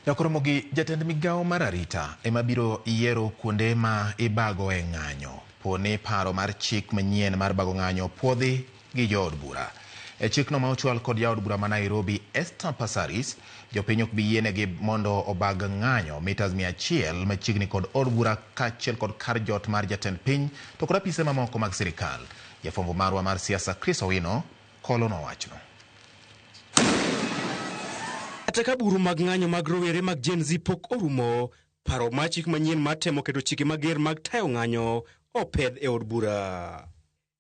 Nyakoromogi jatend migawo mar arita ema biro yiero kuonde ma ibagoe ng'anyo poni paro mar chik manyien mar bago ng'anyo puodhi gi jood bura. E chikno ma ochwal kod jaod bura ma Nairobi Esther Passaris, jopiny ok bi yienegi mondo obag ng'anyo mitas 100 machiegni kod od bura kaachiel kod kar jot mar jatend piny to kod apise mamoko mag sirikal. Jafwambo marwa mar siasa Chris Owino kolono wachno. Kata ka buru mag ng'anyo mag rowere mag Gen Z pok orumo, paro mar chik manyien mar temo keto chike mager mag tayo ng'anyo opedh e od bura.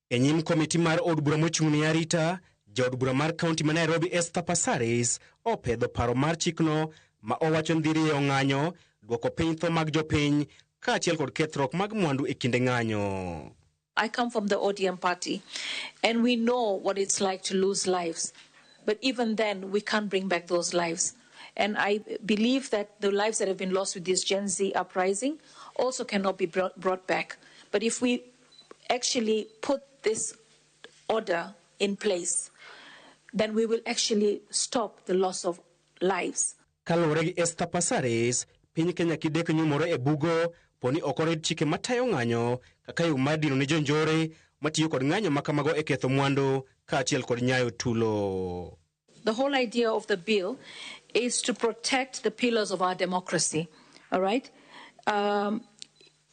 E nyim komiti mar od bura mochung' ne arita, jaod bura mar kaunti ma Nairobi Esther Passaris opedho paro mar chikno ma owacho ni dhi rieyo ng'anyo, duoko piny tho mag jopiny kaachiel kod kethruok mag mwandu e kinde ng'anyo. I come from the ODM party, and we know what it's like to lose lives. But even then, we can't bring back those lives. And I believe that the lives that have been lost with this Gen Z uprising also cannot be brought back. But if we actually put this order in place, then we will actually stop the loss of lives. Kaluwore gi Esther Passaris, piny Kenya kidek nyumore e bugo poni ok orid chike matayo ng'anyo kaka yo mar dino ne jonjore matiyo kod ng'anyo ma kamago e ketho mwandu kaachiel kod nyayo tulo. The whole idea of the bill is to protect the pillars of our democracy, all right?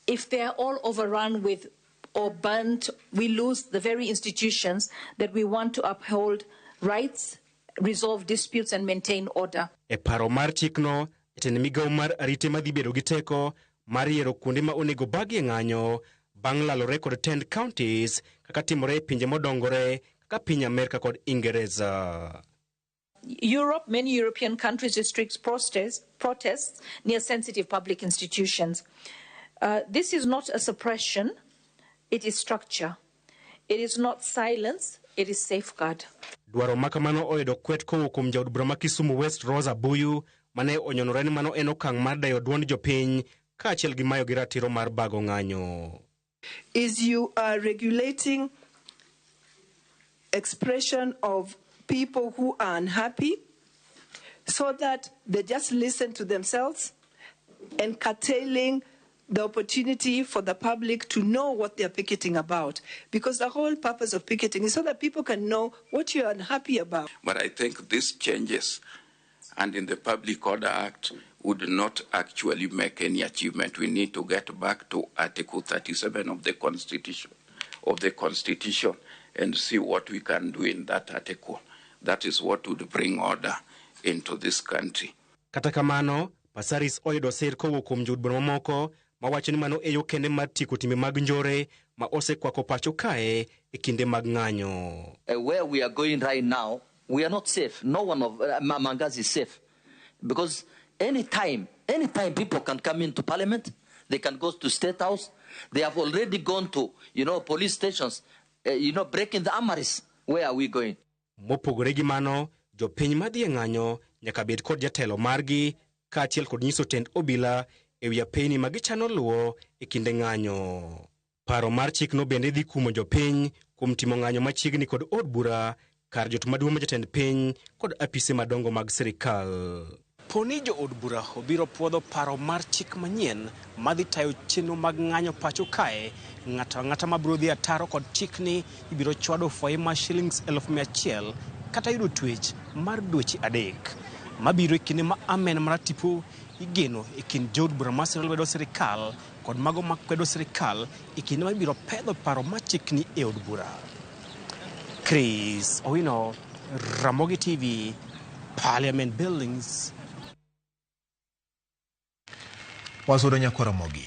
If they are all overrun with or burnt, we lose the very institutions that we want to uphold rights, resolve disputes and maintain order. E paro mar chikno, jatend migawo mar arite madhi bedo gi teko mar yiero kuonde ma onego bagie ng'anyo bang' lalore kod tend counties kaka timore e pinje modongore kaka piny Amerka kod Ingereza. Europe, many European countries restrict protests near sensitive public institutions. This is not a suppression, it is structure. It is not silence, it is safeguard. Dwaro ma kamano oyudo kwet kowuok kuom jaod bura ma Kisumu West Rosa Buyu mane onyonore ni mano en okang' mar dayo duond jopiny kaachiel gi mayo gi ratiro mar bago ng'anyo. Is you are regulating expression of people who are unhappy so that they just listen to themselves and curtailing the opportunity for the public to know what they're picketing about. Because the whole purpose of picketing is so that people can know what you're unhappy about. But I think these changes and in the Public Order Act would not actually make any achievement. We need to get back to Article 37 of the Constitution, and see what we can do in that article. That is what would bring order into this country. Kata kamano, Passaris oyudo sir kowuok kuom jood bura mamoko mawacho ni mano e yo kende mar tieko timbe mag njore ma osekwako pacho kae e kinde mag ng'anyo. Where we are going right now, we are not safe. No one of among us is safe. Because anytime people can come into parliament, they can go to State House. They have already gone to, police stations, breaking the armories. Where are we going? Mopogore gi mano, jopiny madhi e ng'anyo nyaka bed kod jatelo margi kaachiel kod nyiso tend obila e wi apeyni ma gichano luwo e kinde ng'anyo. Paro mar chikno bende dhi kumo jopiny kuom timo ng'anyo machiegni kod od bura, kar jot maduong' ma jatend piny kod apise madongo mag sirikal. Poni jo od bura obiro puodho paro mar chik manyien madhi tayo chenro mag ng'anyo pacho kae, ng'ato ang'ata mabiro dhi ataro kod chikni ibiro chwado fwai mar shillings 100,000 kata yudo twech mar dweche 3. Mabiro e kinde ma amen maratipo igeno e kind jood bura masiro lwedo sirikal kod mago makwedo sirikal e kinde ma ibiro pedho paro mar chikni e od bura. Chris Owino, Ramogi TV, Parliament Buildings. Wasudo Nyakwar Ramogi.